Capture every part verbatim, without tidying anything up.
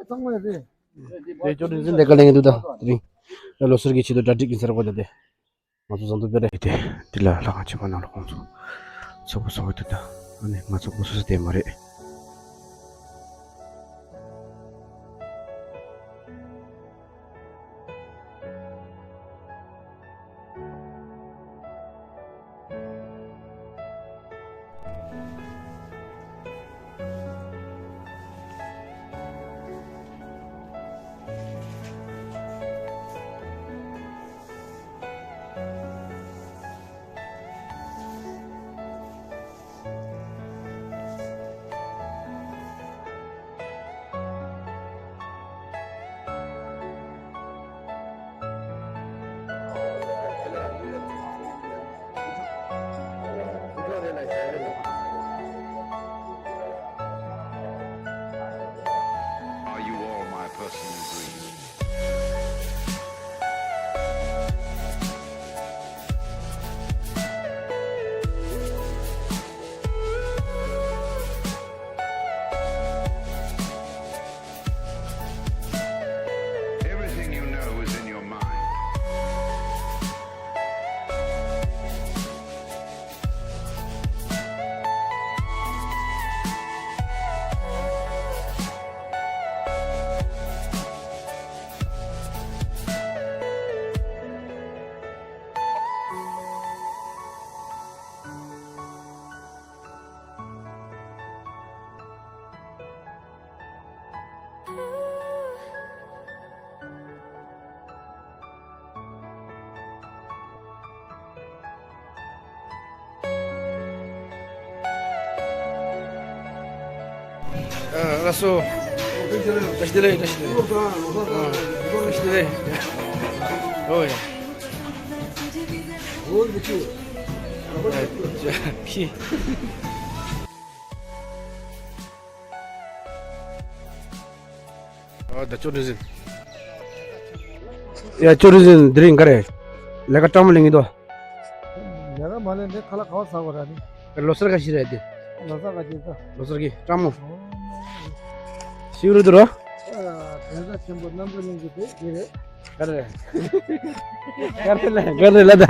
ཏེ་ཅོ་རིན་ཟིན་ལེ་ཀ་ལེན་ཡིན་འདུག་ད་དེ་རིང་ལོ་གསར་གྱི་ཆེད་དུ་གྲ་སྒྲིག་ཡིན་ས་ར་གོ། ད་ཏེ་ང་ཚོ་ཟངས་མདོག་དཔལ་ལྡན་ཏེ་འདི་ལ་ལྷ་ཁང་ཆེན་མོ་ནང་ལ་ཁོང་ཚོ་ཚོགས་པ་ཚོགས་ཡོད་འདུག་ད། ཨ་ནི་ང་ཚོ་སྐུ་སོ་སོ་ཏེ་མ་རེད། Are you all my personal dreams? Everything you know is in your mind. ཨ་ལགས་སོ། བཀྲ་ཤིས་བདེ་ལེགས། བཀྲ་ཤིས་བདེ་ལེགས། ཨ་བཀྲ་ཤིས་བདེ་ལེགས། ཨོ་ཡ། ཨ་ཅག་ཁྱི། ཨ་ད་ཅོ་རིན་ཟིན། ཡ་ཅོ་རིན་ཟིན་དེ་རིང་ག་རེ་ལས་ཀ་སྤྲང་མོ་ལེན་གྱི་འདུག། ལས་ཀ་མ་ལེན་ཏེ་ཁ་ལག་ཁ་བ་ཟ་དགོས་ར་ནི། ལོ་གསར་ག་ཅི་རེད་དེ། ལོ་གསར་ག་ཅི་ད། ལོ་གསར་གྱི་སྤྲང་མོ། ཨོ། ཤི་རུ་འདུག་རོ། ཨ་གདན་ས་ཆེན་པོ་རྣམ་གྲོལ་གླིང་གི་དེ་དེ་རེད། ག་རེ། ག་རེ་ལ་ག་རེ་ལ་ད།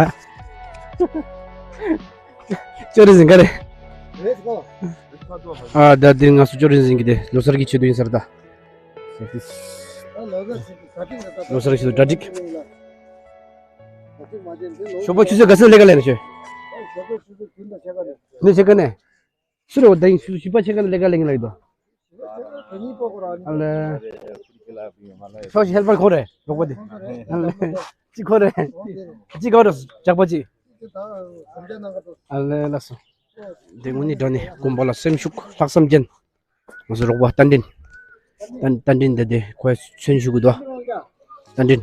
ཅོ་རིན་ཟིན་ག་རེ། རེད་ཀོ། ཨ་ད་འདི་ང་ཚོ་ཅོ་རིན་ཟིན་གྱི་དེ་ལོ་གསར་གྱི་ཆེད་དུ་ཡིན་ས་རེད་ད། ལོ་གསར་ཆེད་དུ་གྲ་སྒྲིག། ཞོགས་པ་ཆུ་ཚོད་ག་ཚོད་ལས་ཀ་ལས་ནས་ཤོད། ནས་ཆེ་ག་ནས། སུ་རེད་བ་ད་ཡིན་སུ་བཞི་པ་ཆེ་ག་ནས་ལས་ཀ་ལས་ངེས་ལ་ཡོད་དོ། ཨ་ལེ། ཕྱོགས་ཧེལ་པར་ཁོ་རེད་རོགས་པ་དེ། ཨ་ལེ། ཅི་ཁོ་རེད། ཅི་ཁོ་རེད་ཇག་པ་ཅི། ཨ་ལེ་ལགས་སོ། དེ་དངོས་གནས་དྲང་གནས་དགོན་པ་ལ་སེམས་ཤུགས་ལྷག་བསམ་ཅན། ང་ཚོ་རོགས་པ་རྟ་མགྲིན། རྟ་མགྲིན་དེ་དེ་ཁོས་མཚན་ཞུ་གི་འདུག་ཨ། རྟ་མགྲིན།